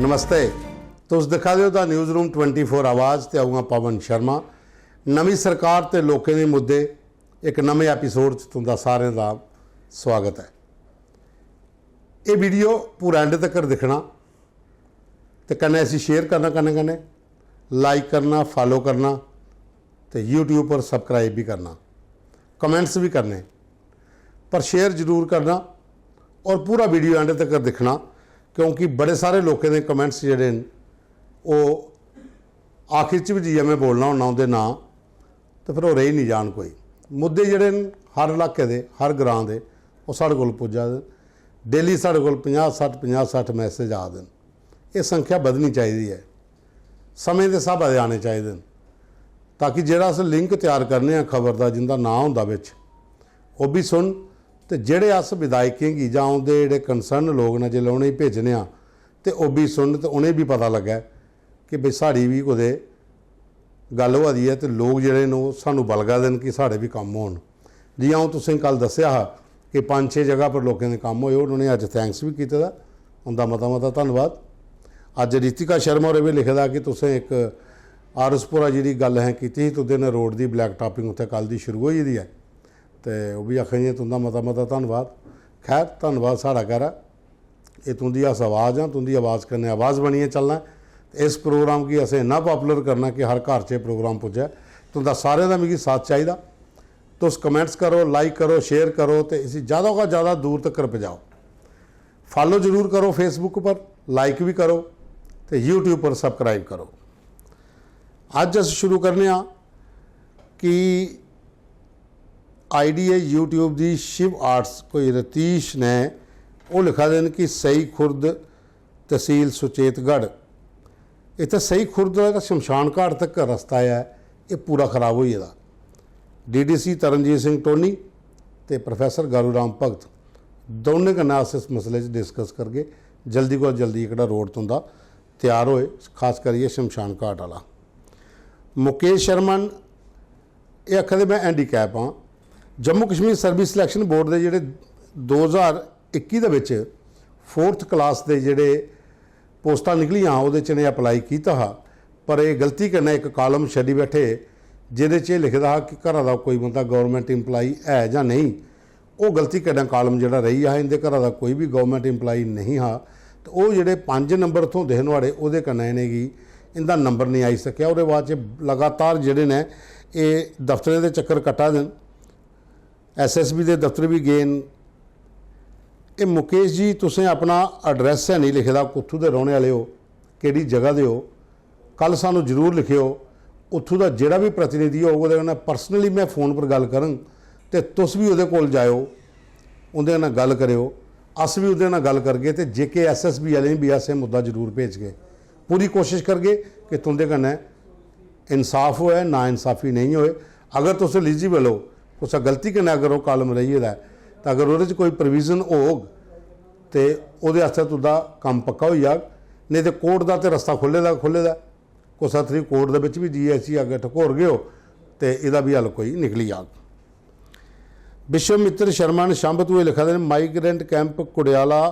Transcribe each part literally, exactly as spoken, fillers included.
नमस्ते, तुस दिक्खा दे ओ the news room twenty four आवाज़ ते अ'ऊं आं पवन शर्मा। नमीं सरकार ते लोकें दे मुद्दे, इक नमें एपिसोड च तुं'दा सारें दा स्वागत ऐ। एह् वीडियो पूरा एंड तक्कर दिक्खना ते कन्नै इसी शेयर करना, कन्नै कन्नै लाइक करना, फॉलो करना ते यूट्यूब पर सब्सक्राइब बी करना, कमेंट्स बी करने, पर शेयर जरूर करना और पूरा वीडियो एंड तक्कर दिक्खना, क्योंकि बड़े सारे लोकें दे कमेंट्स जेह्ड़े न, ओह् आखिर च बी जाइयै में बोलना होन्ना उं'दे नांऽ, ते फिर ओह् रेही निं जान कोई। मुद्दे जेह्ड़े न, हर इलाके दे, हर ग्रांऽ दे, ओह् साढ़े कोल पुज्जा दे न। डेली साढ़े कोल पंजाह् सट्ठ, पंजाह् सट्ठ मैसेज आ दे न। एह् संख्या बधनी चाहिदी ऐ, समें दे स्हाबै दे आने चाहिदे न, ताकि जेह्ड़ा अस लिंक त्यार करने आं खबर दा, जिंदा नांऽ होंदा बिच, ओह् बी सुन, ते जेह्ड़े अस विधायकें गी जां उं'दे जेह्ड़े कंसर्न लोक न, जिसलै उ'नेंगी भेजने आं, ते ओह् बी सुन ते उ'नेंगी बी पता लग्गै कि भई साढ़ी बी कुतै गल्ल होआ दी ऐ ते लोक जेह्ड़े न, ओह् सानूं बलगा दे न कि साढ़े बी कम्म होन। जि'यां अ'ऊं तुसें गी कल दस्सेआ हा कि पंज छे जगह पर लोकें दे कम्म होए, हून उ'नें अज्ज थैंक्स बी कीते दा, उं'दा मता मता धन्नवाद। अज्ज रितिका शर्मा होरें बी लिखे दा कि तुसें इक आरसपुरा जेह्ड़ी गल्ल असें कीती ही, तुं'दे ने रोड दी ब्लैक टापिंग उत्थै कल दी शुरू होई गेदी ऐ, ते ओह् बी आखा दियां तुं'दा मता मता धन्नवाद। खैर, धन्नवाद साढ़ा कैह्रा, एह् तुं'दी अस आवाज़ आं, तुं'दी आवाज़ कन्नै आवाज़ बनियै चलना ऐ। ते इस प्रोग्राम गी असें इन्ना पॉपुलर करना कि हर घर च एह् प्रोग्राम पुज्जै। तुं'दा सारें दा मिगी साथ चाहिदा। तुस कमेंट्स करो, लाइक करो, शेयर करो ते इसी ज़्यादा कोला ज़्यादा दूर तक्कर पजाओ। फॉलो जरूर करो, फेसबुक पर लाइक बी करो ते यूट्यूब पर सब्सक्राइब करो। अज्ज अस शुरू करने आं कि आईडीए यूट्यूब दी शिव आर्ट्स, कोई रतीश ने, ओह् लिखा दे न कि सई खुर्द, तसील सुचेतगढ़, इत्थै सई खुर्द दा जेह्ड़ा शमशान घाट तक रस्ता ऐ, एह् पूरा खराब होई गेदा। डीडीसी तरनजीत सिंह टोनी ते प्रोफेसर गारू राम भगत दौनें कन्नै अस इस मसले च डिस्कस करगे, जल्दी कोला जल्दी एह्कड़ा रोड तुं'दा त्यार होए, खास करियै शमशान घाट आह्ला। मुकेश शर्मा न, एह् आखा दे, "में हैंडीकैप आं।" Jammu Kashmir service selection board दे जेह्ड़े दो ज्हार इक्की दे बिच फोर्थ क्लास दे जेह्ड़े पोस्टां निकलियां, ओह्दे च इ'नें अप्लाई कीता हा, पर एह् गलती कन्नै इक कालम छड्डी बैठे, जेह्दे च एह् लिखे दा हा कि घरा दा कोई बंदा गौरमेंट एम्प्लाई है जां नेईं। ओह् गलती कन्नै कालम जेह्ड़ा रेही गेआ हा, इं'दे घरा दा कोई बी गौरमेंट एम्प्लाई नेईं हा। ते ओह् जेह्ड़े पंज नंबर थ्होंदे हे नुहाड़े, ओह्दे कन्नै इ'नेंगी इं'दा नंबर नेईं आई सकेआ। ओह्दे बाद च लगातार जेह्ड़े न, एह् दफ्तरें दे चक्कर कट्टा दे न, एसएसबी दे दफ्तर बी गे न। एह् मुकेश जी, तुसें अपना एड्रैस है नहीं लिखे दा, कुत्थूं दे रौह्ने आह्ले ओ, केह्ड़ी जगह दे ओ, कल सानूं जरूर लिखेओ। उत्थूं दा जेह्ड़ा बी प्रतिनिधि होग, ओह्दे कन्नै पर्सनली में फोन पर गल्ल करङ ते तुस बी ओह्दे कोल जाएओ, उं'दे कन्नै गल्ल करेओ। अस बी ओह्दे कन्नै गल्ल करगे ते जेके एसएसबी आह्लें गी बी अस एह् मुद्दा जरूर भेजगे। पूरी कोशश करगे कि तुं'दे कन्नै इंसाफ होऐ, नाइंसाफी नेईं होए। अगर तुस एलिजिबल ओ, कुसै गलती कन्नै अगर ओह् कालम रेही गेदा ऐ, तां अगर ओह्दे च कोई प्रोविजन होग ते ओह्दे आस्तै तुं'दा कम्म पक्का होई जाग। नेईं ते कोर्ट दा ते रस्ता खु'ल्ले दा, खु'ल्ले दा ऐ। कुसै थ्रू कोर्ट दे बिच बी जाइयै इसी अग्गें टकोर गेओ ते एह्दा बी हल कोई निकली जाग। विश्वमित्र शर्मा ने शांबत होए लिखा दे न, माइग्रेंट कैंप कुड़ियाला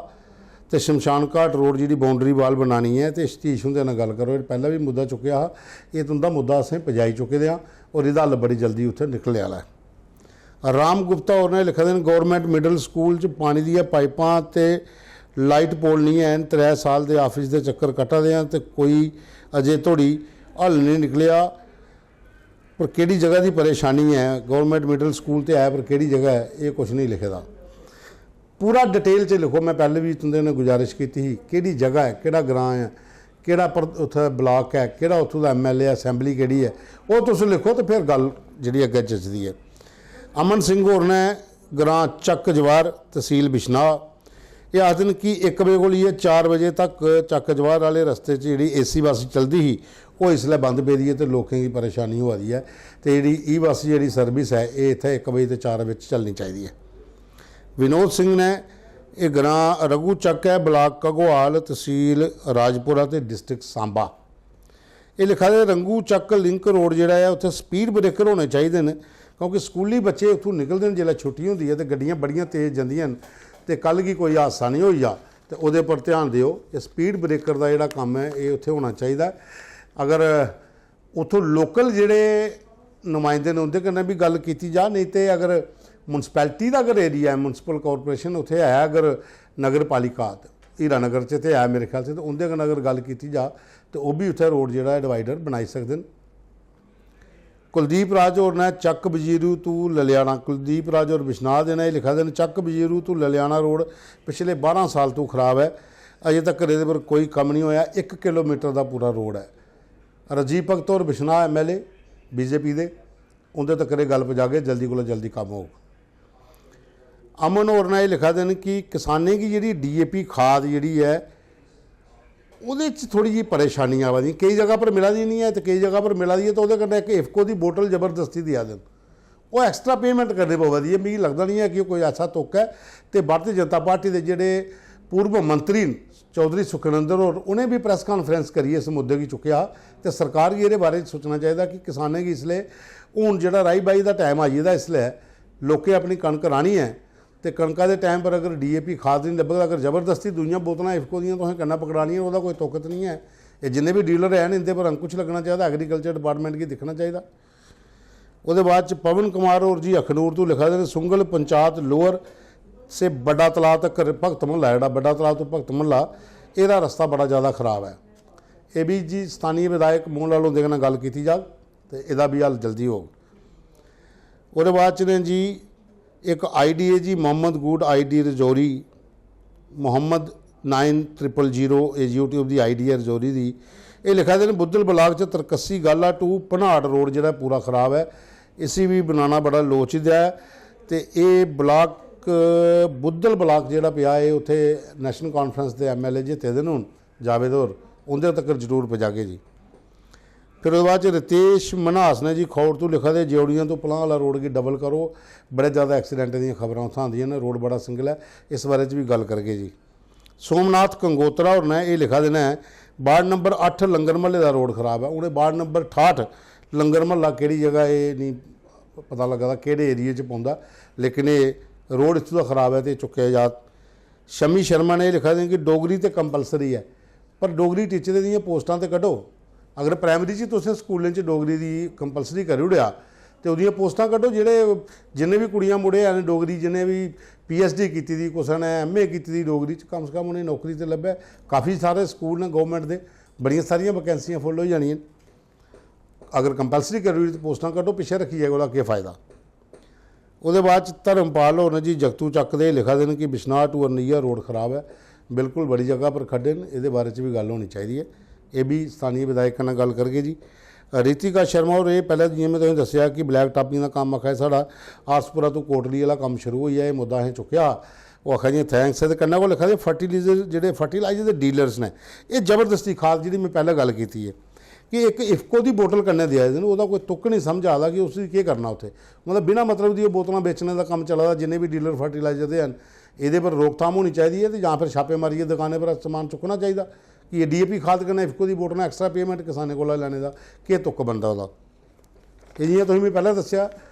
ते शमशान घाट रोड जेह्ड़ी बाउंड्री वाल बनानी ऐ ते सतीश हुंदे कन्नै गल्ल करो। एह् पैह्लें बी मुद्दा चुक्केआ हा, एह् तुं'दा मुद्दा असें पजाई चुके दे आं और एह्दा हल बड़ी जल्दी उत्थै निकलने आह्ला ऐ। राम गुप्ता होर ने लिखे दे न, गौरमेंट मिडल स्कूल च पानी दियां पाइपां ते लाइट पोल निं हैन। त्रै साल दे आफिस दे चक्कर कट्टा दे आं ते कोई अजें धोड़ी हल निं निकलेआ। पर केह्ड़ी जगह दी परेशानी ऐ? गौरमेंट मिडल स्कूल ते ऐ, पर केह्ड़ी जगह ऐ, एह् कुछ नेईं लिखे दा। पूरा डिटेल च लिखो। में पैह्लें बी तुं'दे कन्नै गुजारिश कीती ही, केह्ड़ी जगह ऐ, केह्ड़ा ग्रांऽ ऐ, केह्ड़ा पर-, उत्थै ब्लाक ऐ, केह्ड़ा उत्थूं दा एमएलए, असैंबली केह्ड़ी ऐ, ओह् तुस लिखो ते फिर गल्ल जेह्ड़ी अग्गें जचदी ऐ। अमन सिंह होर ने ग्रांऽ चक्क जवार, तसील बिश्नाह, एह् आखदे न कि इक बजे कोला लेइयै चार बजे तक चक्क जवार आह्ले रस्ते च जेह्ड़ी एसी बस चलदी ही, ओह् इसलै बंद पेदी ऐ ते लोकें गी परेशानी होआ दी ऐ। ते जेह्ड़ी ई बस जेह्ड़ी सर्विस ऐ, एह् इत्थै इक बजे ते चार बजे च चलनी चाहिदी ऐ। विनोद सिंह ने, एह् ग्रांऽ रघु चक्क ऐ, ब्लाक घगवाल, तसील राजपुरा ते डिस्ट्रिक्ट सांबा। एह् लिखा दे, रंगू चक्क लिंक रोड जेह्ड़ा ऐ, उत्थै स्पीड ब्रेकर होने चाहिदे न, क्योंकि स्कूली बच्चे उत्थूं निकलदे न, जिसलै छुट्टी होंदी ऐ ते गड्डियां बड़ियां तेज जंदियां न ते कल गी कोई हादसा निं होई जा ते ओह्दे पर ध्यान देओ। एह् स्पीड ब्रेकर दा जेह्ड़ा कम्म ऐ, एह् उत्थै होना चाहिदा। अगर उत्थूं लोकल जेह्ड़े नुमाइंदे न, उं'दे कन्नै बी गल्ल कीती जा, नेईं ते अगर म्युनिसपैलिटी दा अगर एरिया ऐ, म्युनिसिपल कॉरपोरेशन उत्थै है, अगर नगर पालिका, ते हीरानगर च ते है मेरे ख्याल च, ते उं'दे कन्नै अगर गल्ल कीती जा, ते ओह् बी उत्थै रोड जेह्ड़ा ऐ, डिवाइडर बनाई सकदे न। कुलदीप राज होर ने चक्क बजीरू तू ललियाना, कुलदीप राज होर बिश्नाह दे न, एह् लिखा दे न, चक्क बजीरू तू ललियाना रोड पिछले बारां साल तू खराब ऐ, अजें तक्कर एह्दे पर कोई कम्म निं होया, इक किलोमीटर दा पूरा रोड ऐ। राजीव भगत होर बिश्नाह एमएलए बीजेपी दे, उं'दे तक्कर एह् गल्ल पजागे, जल्दी कोला जल्दी कम्म होग। अमन होर ने एह् लिखा दे न कि किसानें गी जेह्ड़ी डीएपी खाद जेह्ड़ी ऐ, ओह्दे च थोह्ड़ी जेही परेशानी आवा दी, केई जगह पर मिला दी निं ऐ ते केई जगह पर मिला दी ऐ, ते ओह्दे कन्नै इक इफको दी बोतल जबरदस्ती देआ दे न। ओह् एक्स्ट्रा पेमेंट करनी पवा दी ऐ। मिगी लगदा निं ऐ कि ओह् कोई ऐसा तुक ऐ। ते भारती जनता पार्टी दे जेह्ड़े पूर्व मंत्री न, चौधरी सुखनंदन होर, उ'नें बी प्रैस कांफ्रेंस करियै इस मुद्दे गी चुक्केआ हा। ते सरकार गी एह्दे बारे च सोचना चाहिदा कि किसानें गी इसलै, हून जेह्ड़ा राही बाही दा टाइम आई गेदा इसलै, लोकें अपनी कनक राह्नी ऐ, ते कनका दे टाइम पर अगर डीएपी खाद निं लब्भग, अगर जबरदस्ती दूइयां बोतलां इफको दियां तुसें कन्नै पकड़ानियां, ओह्दा कोई तुक ते निं ऐ। एह् जिन्ने बी डीलर हैन, इं'दे पर अंकुश लग्गना चाहिदा, एग्रीकल्चर डिपार्टमेंट गी दिक्खना चाहिदा। ओह्दे बाद च पवन कुमार होर जी अखनूर तू लिखा दे न, सुंगल पंचायत लोअर से बड्डा तलाऽ तक, भगत म्हल्ला जेह्ड़ा, बड्डा तलाऽ तू भगत म्हल्ला, एह्दा रस्ता बड़ा ज़्यादा खराब ऐ। एह् बी जी स्थानीय विधायक मोहन लाल हुंदे कन्नै गल्ल कीती जाग ते एह्दा बी हल जल्दी होग। ओह्दे बाद च ने जी इक आईडी ऐ जी, मोहम्मद गूड ID Rajouri, Mohammad nine triple zero, एह् यूट्यूब दी आईडी ऐ रजौरी दी। एह् लिखा दे न, बुद्धल ब्लाक च तरकस्सी गाला टू भनाट रोड जेह्ड़ा पूरा खराब ऐ, इसी बी बनाना बड़ा लोड़चदा ऐ। ते एह् ब्लाक, बुद्धल ब्लाक जेह्ड़ा पेआ, एह् उत्थै नैशनल कांफ्रैंस दे एमएलए जित्ते दे न हून, जावेद होर, उं'दे तक्कर जरूर पजागे जी। फिर ओह्दे बाद च रितेश मन्हास ने जी खौड़ तू लिखा दे, ज्यौड़ियां तू पलांह आह्ला रोड गी डबल करो, बड़े ज़्यादा एक्सीडेंटें दियां खबरां उत्थां आंदियां न, रोड बड़ा सिंगल ऐ, इस बारे च बी गल्ल करगे जी। सोमनाथ कंगोत्रा होर ने एह् लिखा दे न, वार्ड नंबर अट्ठ लंगर म्हल्ले दा रोड खराब ऐ। उ'नें वार्ड नंबर ठाह्ठ लंगर म्हल्ला केह्ड़ी जगह, एह् निं पता लग्गा दा केह्ड़े एरिया च पौंदा, लेकिन एह् रोड इत्थूं दा खराब ऐ ते चुक्केआ जा। शमी शर्मा ने एह् लिखा दे कि डोगरी ते कंपलसरी ऐ, पर डोगरी टीचरें दियां पोस्टां ते कड्ढो। अगर प्राइमरी च तुसें स्कूलें च डोगरी दी कंपलसरी करी ओड़ेआ, ते ओह्दियां पोस्टां कड्ढो। जेह्ड़े, जिन्ने बी कुड़ियां मुड़े हैन डोगरी, जिन्ने बी पीएचडी कीती दी, कुसै ने एमए कीती दी डोगरी च, कम से कम उ'नेंगी नौकरी ते लब्भै। काफी सारे स्कूल न गौरमेंट दे, बड़ियां सारियां वैकेंसियां फुल होई जानियां न। अगर कंपलसरी करी ओड़ी ते पोस्टां कड्ढो, पिच्छें रक्खियै कोला केह् फायदा? ओह्दे बाद च धर्मपाल होर न जी जगतू चक्क दे, लिखा दे न कि बिश्नाह टू अरनिया रोड खराब ऐ, बिल्कुल बड़ी जगह पर खड्डे न, एह्दे बारे च बी गल्ल होनी चाहिदी ऐ। एह् बी स्थानीय विधायक कन्नै गल्ल करगे जी। रितिका शर्मा होर, एह् पैह्लें जि'यां में तुसेंगी दस्सेआ कि ब्लैक टापिंग दा कम्म आखा दे साढ़ा आरसपुरा तू कोटली आह्ला कम्म शुरू होई गेआ, एह् मुद्दा असें चुक्केआ हा, ओह् आखा दियां थैंक्स ऐ। ते कन्नै गै ओह् लिखा दे फर्टिलाइजर, जेह्ड़े फर्टिलाइजर दे डीलर्स न, एह् जबरदस्ती खाद, जेह्ड़ी में पैह्लें गल्ल कीती ऐ, कि इक इफको दी बोतल कन्नै देआ दे न, ओह्दा कोई तुक निं समझ आ दा कि उसी केह् करना उत्थै। मतलब बिना मतलब दी ओह् बोतलां बेचने दा कम्म चला दा, जिन्ने बी डीलर फर्टिलाइजर दे हैन, एह्दे पर रोकथाम होनी चाहिदी ऐ ते जां फिर छापे मारियै दकानें पर समान चुक्कना चाहिदा कि एह् डीएपी खाद कन्नै इफको दी बोतलां एक्स्ट्रा पेमेंट किसानें कोला लैने दा केह् तुक बनदा ओह्दा। ते जि'यां तुसें मिगी पैह्लें दस्सेआ,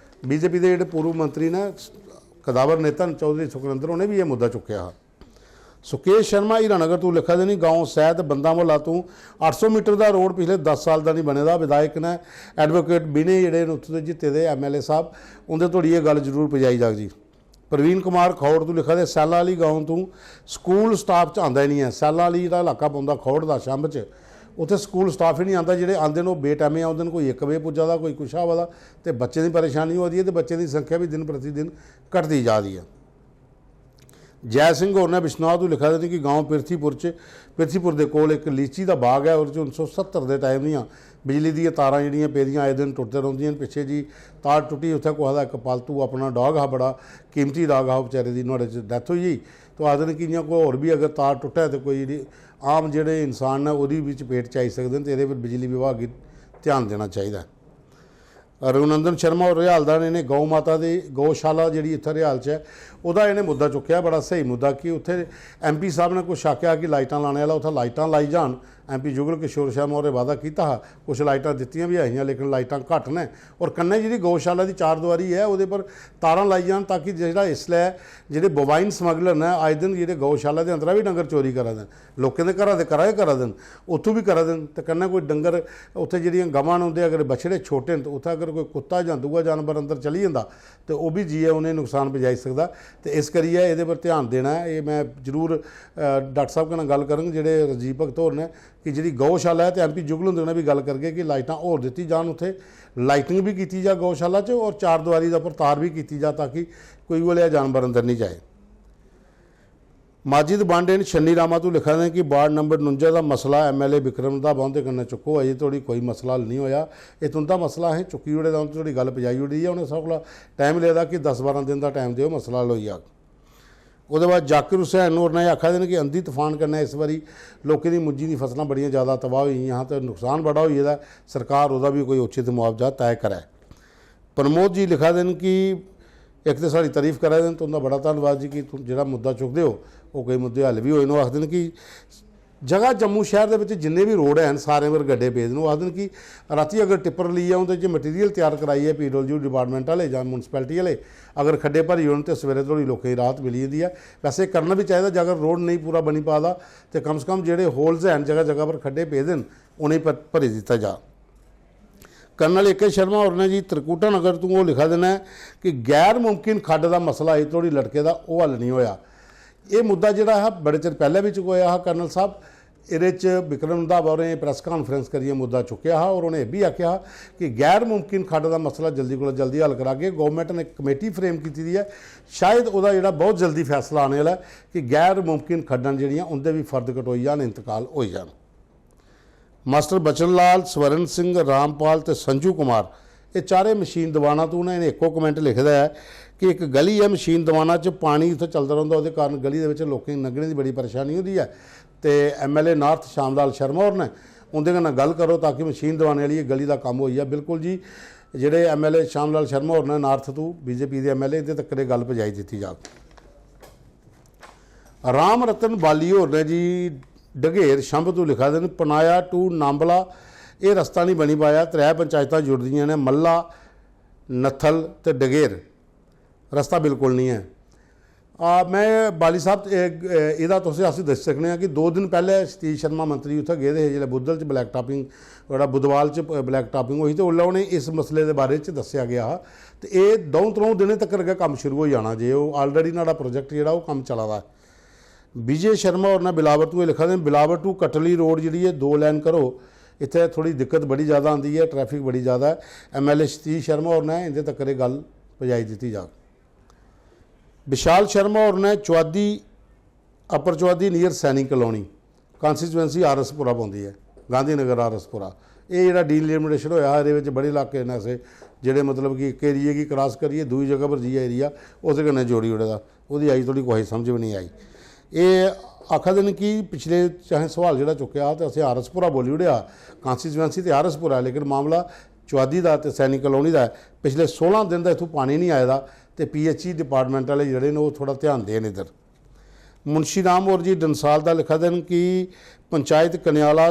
बीजेपी दे जेह्ड़े पूर्व मंत्री न, कदावर नेता न चौधरी सुखनंदन, उ'नें बी एह् मुद्दा चुक्केआ हा। सुकेश शर्मा हीरानगर तू लिखा दे न, गांव सैद बंदा मोहल्ला तू अट्ठ सौ मीटर दा रोड पिछले दस साल दा नहीं बने दा। विधायक ने एडवोकेट बिने जेह्ड़े न उत्थूं दे जित्ते दे एमएलए साहब, उं'दे धोड़ी एह् गल्ल जरूर पजाई जाग जी। प्रवीण कुमार खौड़ तू लिखा दे, सैल्ला आह्ली गांव तू स्कूल स्टाफ च आंदा ही नहीं ऐ। सैल्ला आह्ली जेह्ड़ा इलाका पौंदा खौड़ दा छंभ च, उत्थै स्कूल स्टाफ ही नहीं आंदा। जेह्ड़े आंदे न ओह् बेटैमे औंदे न, कोई इक बजे पुज्जा दा, कोई कुछ आवा दा, ते बच्चें दी परेशानी होआ दी ऐ ते बच्चें दी संख्या बी दिन प्रतिदिन घटदी जा दी ऐ। जय सिंह होर ने बिश्नोआ तों लिखा दे न कि गांव पिरथीपुर च, पिरथीपुर दे कोल इक लीची दा बाग ऐ, ओह्दे च उन्नी सौ सत्तर दे टाइम दियां बिजली दियां तारां जेह्ड़ियां पेदियां आए दिन टुटदे रौंह्दियां न। पिच्छे जी तार टुट्टी, उत्थै कुसै दा इक पालतू अपना डॉग हा, बड़ा कीमती डॉग हा, ओह् बेचारे दी नुहाड़े च डैथ होई गेई। तो आखदे न कि इ'यां कोई होर बी अगर तार टुट्टै ते कोई जेह्ड़ी आम जेह्ड़े इंसान न ओह्दी बी चपेट च आई सकदे न, ते एह्दे पर बिजली विभाग गी ध्यान देना चाहिदा ऐ। रघुनंदन शर्मा होर रिहालदार, इ'नें गौ माता दी गौशाला जेह्ड़ी इत्थै रिहाल च ऐ, ओह्दा इ'नें मुद्दा चुक्केआ, बड़ा स्हेई मुद्दा कि उत्थै एमपी साहब ने कुछ आखेआ कि लाइटां लाने आह्ला, उत्थै लाइटां लाई जान। एमपी जुगल किशोर शर्मा होरें वादा कीता हा, कुछ लाइटां दित्तियां बी ऐ हियां, लेकिन लाइटां घट्ट न। और कन्नै जेह्ड़ी गौशाला दी चार दुआरी ऐ, ओह्दे पर तारां लाई जान, ताकि जेह्ड़ा इसलै जेह्ड़े बोवाइन स्मगलर न, आए दिन जेह्ड़े गौशाला दे अंदरा बी डंगर चोरी करा दे न, लोकें दे घरा दे करा गै करा दे न, उत्थूं बी करा दे न। ते कन्नै कोई डंगर, उत्थै जेह्ड़ियां गवां न, उं'दे अगर बछड़े छोटे न, ते उत्थै अगर कोई कुत्ता जां दूआ जानवर अंदर चली जंदा, ते ओह् बी जाइयै उ'नेंगी नुकसान पजाई सकदा। ते इस करियै एह्दे पर ध्यान देना ऐ। एह् में जरूर, अ, डाक्टर साहब कन्नै गल्ल करङ, जेह्ड़े राजीव भगत होर न, कि जेह्ड़ी गौशाला ऐ, ते एमपी जुगल हुंदे कन्नै बी गल्ल करगे कि लाइटां होर दित्ती जान उत्थै, लाइटिंग बी कीती जा गौशाला च, और चार दुआरी दे उप्पर तार बी कीती जा, ताकि कोई उ'ऐ लेहा जानवर अंदर निं जाए। माजिद बांडे न छन्नी रामा तू लिखा दे कि वार्ड नंबर नुंजा दा मसला एमएलए विक्रम रंधावा हुंदे कन्नै चुक्को, अजें धोड़ी कोई मसला हल निं होआ। एह् तुं'दा मसला असें चुक्की ओड़े दा, उं'दे धोड़ी गल्ल पजाई ओड़ी दी ऐ, उ'नें साढ़े कोला टाइम लेदा कि दस बारां दिन दा टाइम देओ, मसला हल होई जाग। ओह्दे बाद जाकिर हुसैन होर ने आखा दे न कि अंधी तफान कन्नै इस बारी लोकें दी मुंजी दी फसलां बड़ियां ज़्यादा तबाह होई गेइयां हां ते नुकसान बड़ा होई गेदा ऐ, सरकार ओह्दा बी कोई उचित मुआवजा तय करै। प्रमोद जी लिखा दे न कि इक ते साढ़ी तारीफ करा दे न, तुं'दा बड़ा धन्नवाद जी कि तुस जेह्ड़ा मुद्दा चुकदे ओ, ओह् कोई मुद्दे हल बी होए न। ओह् आखदे न कि जगह जम्मू शैह्र दे बिच जिन्ने बी रोड हैन, सारें पर गड्ढे पेदे न। ओह् आखदे न कि रातीं अगर टिप्पर लेइयै उं'दे च मटीरियल त्यार कराइयै पीडब्ल्यू डिपार्टमेंट आह्ले जां म्युनिसिपैलिटी आह्ले अगर खड्ढे भरी ओड़न ते सवेरे धोड़ी लोकें गी राहत मिली जंदी ऐ। वैसे करना बी चाहिदा, जे अगर रोड नेईं पूरा बनी पा दा ते कम से कम जेह्ड़े होल्स हैन, जगह जगह पर खड्ढे पेदे न, उ'नेंगी भ-, भरी दित्ता जा। कर्नल ए के शर्मा होर ने जी त्रिकुटा नगर तू ओह् लिखा दे न कि गैर मुमकिन खड्ड दा मसला अजें धोड़ी लटके दा, ओह् हल निं होआ। एह् मुद्दा जेह्ड़ा हा, बड़े चिर पैह्लें बी चुकोआ हा कर्नल साहब। एह्दे च विक्रम रंधावा होरें प्रैस कांफ्रैंस करियै मुद्दा चुक्केआ हा और उ'नें एह् बी आखेआ हा कि गैर मुमकिन खड्ड दा मसला जल्दी कोला जल्दी हल करागे। गौरमैंट ने इक कमेटी फ्रेम कीती दी ऐ, शायद ओह्दा जेह्ड़ा बहुत जल्दी फैसला आने आह्ला ऐ कि गैर मुमकिन खड्डां जेह्ड़ियां उं'दे बी फर्द कटोई जान, इंतकाल होई जान। मास्टर बचन लाल, स्वर्ण सिंह, रामपाल ते संजू कुमार, एह् चारे मशीन दवाना तू न। इ'नें इक्को कमेंट लिखे दा ऐ कि इक गली ऐ मशीन दवाना च, पानी उत्थै चलदा रौंह्दा, ओह्दे कारण गली दे बिच लोकें गी लंघने दी बड़ी परेशानी होंदी ऐ। ते एमएलए नार्थ श्यामलाल शर्मा होर न, उं'दे कन्नै गल्ल करो ताकि मशीन दवाने आह्ली एह् गली दा कम्म होई जा। बिल्कुल जी, जेह्ड़े एमएलए श्यामलाल शर्मा होर न नार्थ तू, बीजेपी दे एमएलए, इं'दे तक्कर एह् गल्ल पजाई दित्ती जाग। राम रतन बाली होर ने जी डगेर छंभ तू लिखा दे न, पनाया टू नांबला एह् रस्ता निं बनी पाया, त्रै पंचायतां जुड़दियां न, मल्ला, नत्थल ते डगेर, रस्ता बिल्कुल निं ऐ। आ, में बाली साहब, एह्, एह्दा तुसें अस दस्सी सकने आं कि दो दिन पैह्ले सतीश शर्मा मंत्री उत्थै गेदे हे, जिसलै बुद्धल च ब्लैक टापिंग, जेह्ड़ा बुधवाल च ब्लैक टापिंग होई, ते उसलै उ'नें इस मसले दे बारे च दस्सेआ गेआ हा। ते एह् द'ऊं त्र'ऊं दिनें तक्कर गै कम्म शुरू होई जाना, जे ओह् already न्हाड़ा प्रोजेक्ट जेह्ड़ा ओह् कम्म चला दा ऐ। विजय शर्मा होर ने बिलावर तू एह् लिखा दे न, बिलावर टू कटली रोड जेह्ड़ी ऐ दो लैन करो, इत्थै थोह्ड़ी दिक्कत बड़ी ज़्यादा आंदी ऐ, ट्रैफिक बड़ी ज़्यादा ऐ। एमएलए सतीश शर्मा होर ने इं'दे तक्कर एह् गल्ल पजाई दित्ती जाग। विशाल शर्मा होर ने चुआदी, अपर चुआदी नियर सैनिक कलोनी, कॉन्स्टिट्यूएंसी आरएसपुरा पौंदी ऐ, गांधीनगर आरएसपुरा। एह् जेह्ड़ा डीलिमिटेशन होआ हा, एह्दे बिच बड़े इलाके न ऐसे जेह्ड़े मतलब कि इक एरिया गी क्रॉस करियै दूई जगह पर जाइयै एरिया उसदे कन्नै जोड़ी ओड़े दा। ओह्दी आई थोह्ड़ी कुसै गी समझ बी निं आई। एह् आखा दे न कि पिछले च असें सोआल जेह्ड़ा चुक्केआ हा ते असें आरएसपुरा बोली ओड़ेआ, कॉन्स्टिट्यूएंसी ते आरएसपुरा ऐ, लेकिन मामला चुआदी दा ते सैनिक कलोनी दा ऐ। पिछले सोलां दिन दा इत्थूं पानी निं आए दा ते पीएचई डिपार्टमेंट आह्ले जेह्ड़े न ओह् थोह्ड़ा ध्यान देन इद्धर। मुंशी राम होर जी डंसाल दा लिखा दे न कि पंचायत कन्याला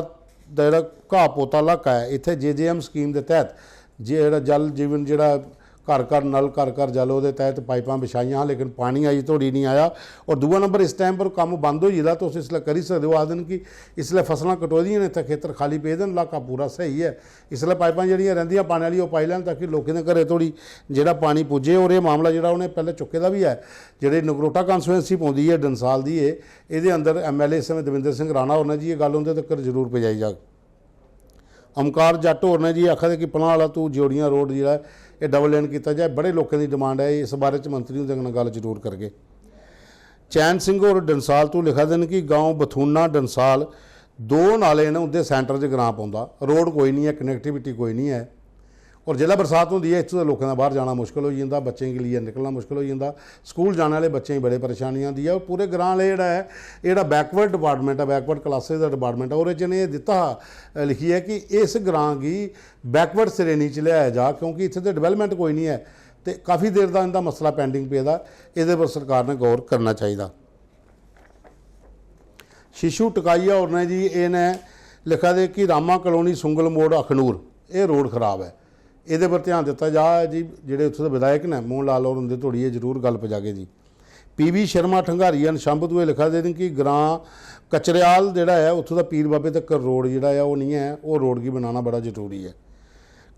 दा जेह्ड़ा घाऽ पोता इलाका ऐ, इत्थै जेजेएम स्कीम दे तैह्त जेह्ड़ा जल जीवन, जेह्ड़ा घर घर नल, घर घर जल, ओह्दे तैह्त पाइपां बिछाइयां हां, लेकिन पानी अजें धोड़ी निं आया। और दूआ नंबर, इस टाइम पर कम्म बंद होई गेदा, तुस इसलै करी सकदे ओ। आखदे न कि इसलै फसलां कटोई दियां न, इत्थै खेतर खाली पेदे न, इलाका पूरा स्हेई ऐ। इसलै पाइपां जेह्ड़ियां रैंह्दियां पाने आह्ली, ओह् पाई लैन, ताकि लोकें दे घरें धोड़ी जेह्ड़ा पानी पुज्जे। और एह् मामला जेह्ड़ा उ'नें पैह्लें चुक्के दा बी ऐ, जेह्ड़े नगरोटा कॉन्स्टिट्यूएंसी पौंदी ऐ डंसाल दी, एह्, एह्दे अंदर एमएलए इस समें दविंदर सिंह राणा होर ने जी एह् गल्ल उं'दे तक्कर जरूर पजाई जाग। ओमकार जट्ट होर ने जी आखा दे कि पनाला तू ज्योड़ियां रोड जेह्ड़ा ऐ, एह् डबल लेन कीता जाए, बड़े लोकें दी डिमांड ऐ, इस बारे च मंत्री हुंदे कन्नै गल्ल जरूर करगे। चैन सिंह होर डंसाल तू लिखा दे न कि गांव बथूना डंसाल दो नाले न, उं'दे सैंटर च ग्रांऽ पौंदा, रोड कोई निं ऐ, कनैक्टिविटी कोई निं ऐ। और जिसलै बरसात होंदी ऐ, इत्थूं दे लोकें दा बाहर जाना मुश्कल होई जंदा, बच्चें गी लेइयै निकलना मुश्कल होई जंदा। स्कूल जाने आह्ले बच्चें गी बड़े परेशानी आंदी ऐ। और पूरे ग्रां आह्ले जेह्ड़ा ऐ, एह् जेह्ड़ा बैकवर्ड डिपार्टमेंट ऐ, बैकवर्ड क्लासेज दा डिपार्टमेंट ऐ, ओह्दे च इ'नें एह् दित्ता हा, अ, लिखियै कि इस ग्रां गी बैकवर्ड श्रेणी च लेआया जा, क्योंकि इत्थै ते डेवलपमेंट कोई निं ऐ ते काफ़ी देर दा इं'दा मसला पैंडिंग पेदा, एह्दे पर सरकार ने गौर करना चाहिदा। शिशु टकाइया होर ने जी, एह् ने लिखा दे कि रामा कलोनी, सुंगल मोड़, अखनूर, एह् रोड खराब ऐ। एह्दे पर ध्यान दित्ता जा जी, जेह्ड़े उत्थूं दे विधायक न मोहन लाल होर, उं'दे धोड़ी एह् जरूर गल्ल पजागे जी। पी वी शर्मा ठंगारी एंड शांभु दुए लिखा दे न कि ग्रां कचरेआल जेह्ड़ा ऐ, उत्थूं दा पीर बाबे तक्कर रोड जेह्ड़ा ऐ, ओह् निं ऐ, ओह् रोड गी बनाना बड़ा जरूरी ऐ।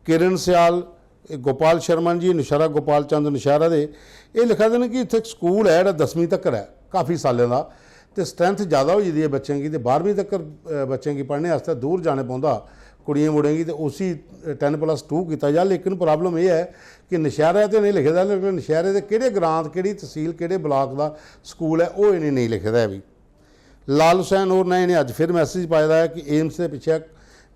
किरण सियाल, एह् गोपाल शर्मा जी, नौशैह्रा, गोपाल चंद नौशैह्रा दे, एह् लिखा दे न कि इत्थै स्कूल ऐ जेह्ड़ा दसमीं तक्कर ऐ, काफी सालें दा, ते स्ट्रेंथ ज्यादा होई गेदी ऐ बच्चें गी, ते बारहमीं तक्कर, अ, बच्चें गी पढ़ने आस्तै दूर जाने पौंदा कुड़ियें मुड़ें गी, ते उसी टेन प्लस टू कीता जा। लेकिन प्रॉब्लम एह् ऐ कि नौशैह्रा ते इ'नें लिखे दा, लेकिन नौशैह्रे दे केह्ड़े ग्रां, केह्ड़ी तसील, केह्ड़े ब्लाक दा स्कूल ऐ, ओह् इ'नें नेईं लिखे दा ऐ बी। लाल हुसैन होर ने इ'नें अज्ज फिर मैसेज पाए दा ऐ कि एम्स दे पिच्छें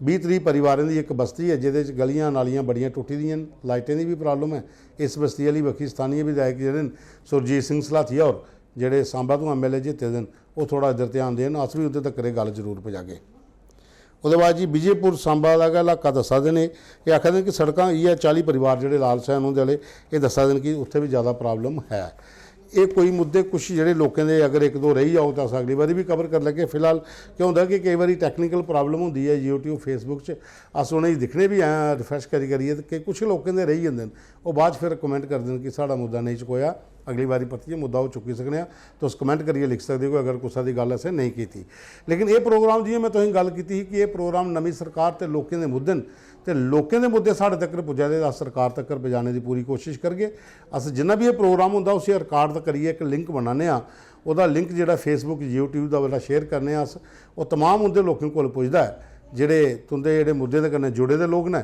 बीह् त्रीह् परिवारें दी इक बस्ती ऐ, जेह्दे च गलियां नालियां बड़ियां टुट्टी दियां न, लाइटें दी बी प्रॉब्लम ऐ। इस बस्ती आह्ली बक्खी स्थानीय विधायक जेह्ड़े न, सुरजीत सिंह सलाथिया होर, जेह्ड़े सांबा तों एम एल ए जित्ते दे न, ओह् थोह्ड़ा इद्धर ध्यान देन। अस बी उं'दे तक्कर एह् गल्ल जरूर पजागे। ओह्दे बाद जी, विजयपुर सांबा दा गै इलाका दस्सा दे न, एह् आखा दे न कि सड़कां, इ'यै चाली परिवार जेह्ड़े लाल हुसैन हुंदे आह्ले, एह् दस्सा दे न कि उत्थै बी जैदा प्रॉब्लम ऐ। एह् कोई मुद्दे कुछ जेह्ड़े लोकें दे अगर इक दो रेही जाओ, तां अस अगली बारी बी कवर करी लैगे। फिलहाल केह् होंदा कि केईं बारी टेक्निकल प्रॉब्लम होंदी ऐ YouTube, Facebook च, अस उ'नेंगी दिक्खने बी हैं रिफ्रेश करी करियै, ते केईं कुछ लोकें दे रेही जंदे न, ओह् बाद च फिर कमेंट करदे न कि साढ़ा मुद्दा नेईं चकोआ, अगली बारी परतियै मुद्दा ओह् चुक्की सकने आं। तुस कमेंट करियै लिखी सकदे ओ अगर कुसै दी गल्ल असें नेईं कीती। लेकिन एह् प्रोग्राम, जि'यां में तुसेंगी गल्ल कीती ही कि एह् प्रोग्राम नमीं सरकार ते लोकें दे मुद्दे न, ते लोकें दे मुद्दे साढ़े तक्कर पुज्जा दे, अस सरकार तक्कर पजाने दी पूरी कोशश करगे। अस जिन्ना बी एह् प्रोग्राम होंदा, उसी रिकार्ड करियै इक लिंक बनाने आं, ओह्दा लिंक जेह्ड़ा Facebook, YouTube दा, ओह्दा शेयर करने आं अस। ओह् तमाम उं'दे लोकें कोल पुजदा ऐ जेह्ड़े तुं'दे जेह्ड़े मुद्दें दे कन्नै जुड़े दे लोक न,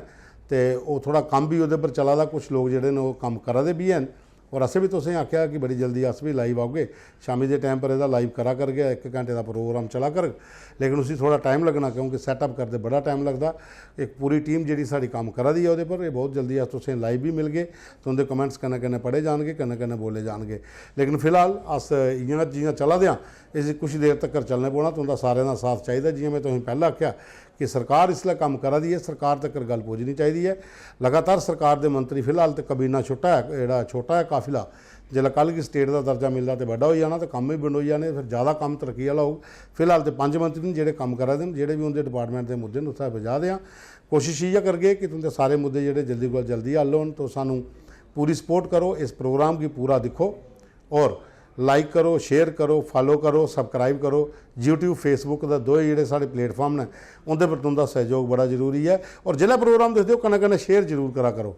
ते ओह् थोह्ड़ा कम्म बी ओह्दे पर चला दा, कुछ लोक जेह्ड़े न, ओह् कम्म करा दे बी हैन। और असें बी तुसेंगी आखेआ कि बड़ी जल्दी अस बी लाइव औगे, शामी दे टाइम पर एह्दा लाइव करा करगे, इक घैंटे दा प्रोग्राम चला करग, लेकिन उसी थोह्ड़ा टाइम लग्गना, क्योंकि सैटअप करदे बड़ा टाइम लगदा। इक पूरी टीम जेह्ड़ी साढ़ी कम्म करा दी ऐ ओह्दे पर, एह् बहुत जल्दी अस तुसेंगी लाइव बी मिलगे, तुं'दे कमेंट्स कन्नै कन्नै पढ़े जान गे, कन्नै कन्नै बोले जान गे। लेकिन फिलहाल अस इ'यां जि'यां चला दे आं, इसी कुछ देर तक्कर चलने पौना, तुं'दा सारें दा साथ चाहिदा। जि'यां में तुसेंगी पैह्लें आखेआ कि सरकार इसलै कम्म करा दी ऐ, सरकार तक्कर गल्ल पुज्जनी चाहिदी ऐ। लगातार सरकार दे मंत्री, फिलहाल ते कबीना छोटा ऐ, जेह्ड़ा छोटा ऐ काफिला, जिसलै कल गी स्टेट दा दर्जा मिलदा ते बड्डा होई जाना ते कम्म बी बंडोई जाने, फिर जैदा कम्म तरक्की आह्ला होग। फिलहाल ते पंज मंत्री न जेह्ड़े कम्म करा दे न, जेह्ड़े बी उं'दे डिपार्टमेंट दे मुद्दे न, उत्थै पजाऽ दे आं। कोशश इ'यै करगे कि तुं'दे सारे मुद्दे जेह्ड़े जल्दी कोला जल्दी हल होन। तुस सानूं पूरी सपोर्ट करो, इस प्रोग्राम गी पूरा दिक्खो, और लाइक करो, शेयर करो, फॉलो करो, सब्सक्राइब करो। YouTube, Facebook दा दोए जेह्ड़े साढ़े प्लेटफार्म न, उं'दे पर तुं'दा सैह्योग बड़ा जरूरी ऐ। और जिसलै प्रोग्राम दिखदे ओ, कन्नै कन्नै शेयर जरूर करा करो।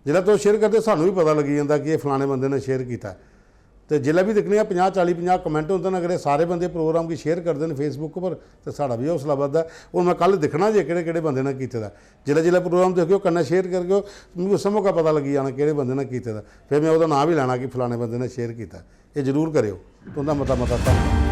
जिसलै तुस शेयर करदे, सानूं बी पता लग्गी जंदा कि एह् फलाने बंदे ने शेयर कीता ऐ। ते जिसलै बी दिक्खने आं, पंजाह्, चाली, पंजाह् कमेंट होंदे न, अगर एह् सारे बंदे प्रोग्राम गी शेयर करदे न Facebook पर, ते साढ़ा बी हौसला बधदा ऐ। हून में कल दिक्खना जे केह्ड़े केह्ड़े बंदे ने कीते दा ऐ। जिसलै जिसलै प्रोग्राम दिखगे, कन्नै शेयर करगे, मिगी उस्सै मौकै पता लग्गी जाना केह्ड़े बंदे ने कीते दा। फिर में ओह्दा नांऽ बी लैना कि फलाने बंदे ने शेयर कीता। एह् जरूर करेओ। तुं'दा मता मता धन्नवाद।